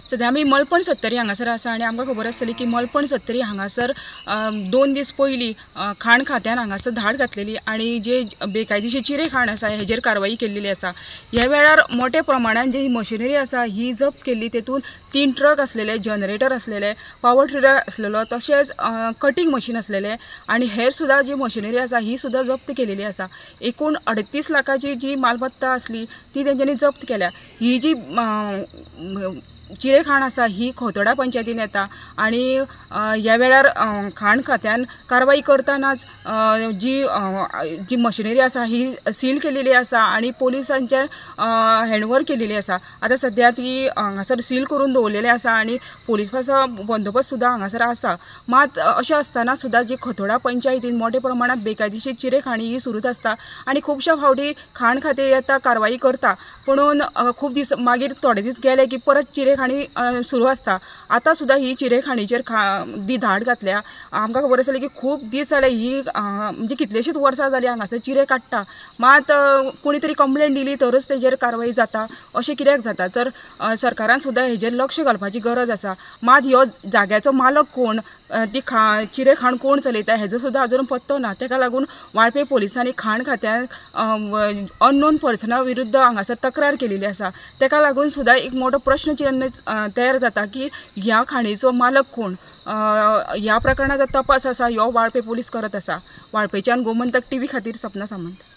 सद्या आमी मलपण सत्तरी हांगासर आसा आनी आमकां खबर आसतली की मलपण सत्तरी हांगासर 2 दीस पयलीं खाण खात्यान हांगासर धाड घातलेली आनी जे बेकायदेशीर चिरे खाण आसा हेजेर कारवाई केल्ली आसा. ह्या वेळार मोठ्या प्रमाणान जी मशिनरी आसा ही जप्त केल्ली. तेतून 3 ट्रक आसलेले, जनरेटर आसलेले, पावर टिलर आसलेलो, तशेंच कटींग मशीन आसलेले आनी हेर सुद्दां जी मशिनरी आसा ही सुद्दां जप्त केलेली आसा. एकूण 38 लाखाची जी मालमत्ता आसली ती तेंच्यांनी जप्त केल्या. ही जी चिरे खाण आसा ही खोतोडा पंचायतीन येता आनी ह्या वेळार खाण खात्यान कारवाई करतनाच जी जी मशिनरी आसा ही सील केलेली आसा आनी पोलिसांच्या हँडओवर केलेली आसा. आतां सद्या ती हांगासर सील करून दवरलेली आसा आनी पोलिसाचो बंदोबस्त सुद्दां हांगासर आसा. मात अशें आसतना सुद्दां जी खोतोडा पंचायतीन मोठ्या प्रमाणांत बेकायदेशीर चिरे खाणी ही सुरूच आसता आनी खुबश्या फावटी खाण खातें येता कारवाई करता, पुणून खूब दीस मागीर थोडे दीस गेले की परत चिरे खाणी सुरू आसता. आतां सुद्दां ही चिरे खाणीचेर दी धाड घातल्या. आमकां खबर आसलें की खूब दीस जाले ही म्हणजे कितलेशींच वर्सां जालीं हांगासर चिरे काडटा, मात कोणी तरी कंप्लेन दिली तरच तेजेर कारवाई जाता. अशें कित्याक जाता? तर सरकारान सुद्दां हेजेर लक्ष घालपाची गरज आसा. मात ह्यो जाग्याचो मालक कोण, ती चिरे खाण कोण चलयता हेजो सुद्दां अजून पत्तो ना. तेका लागून वाळपे पोलिसांनी खाण खात्यान अननोन पर्सना विरुद्ध हांगासर तक्रार केलेली आसा. तेका लागून सुद्दां एक मोठो प्रश्न चिन्ह तयार जाता की ह्या खाणीचो मालक कोण. ह्या प्रकरणाचो तपास आसा ह्यो वाळपे पोलीस करत आसा. वाळपेच्यान गोमंतक टीव्ही खातीर सपना सामंत.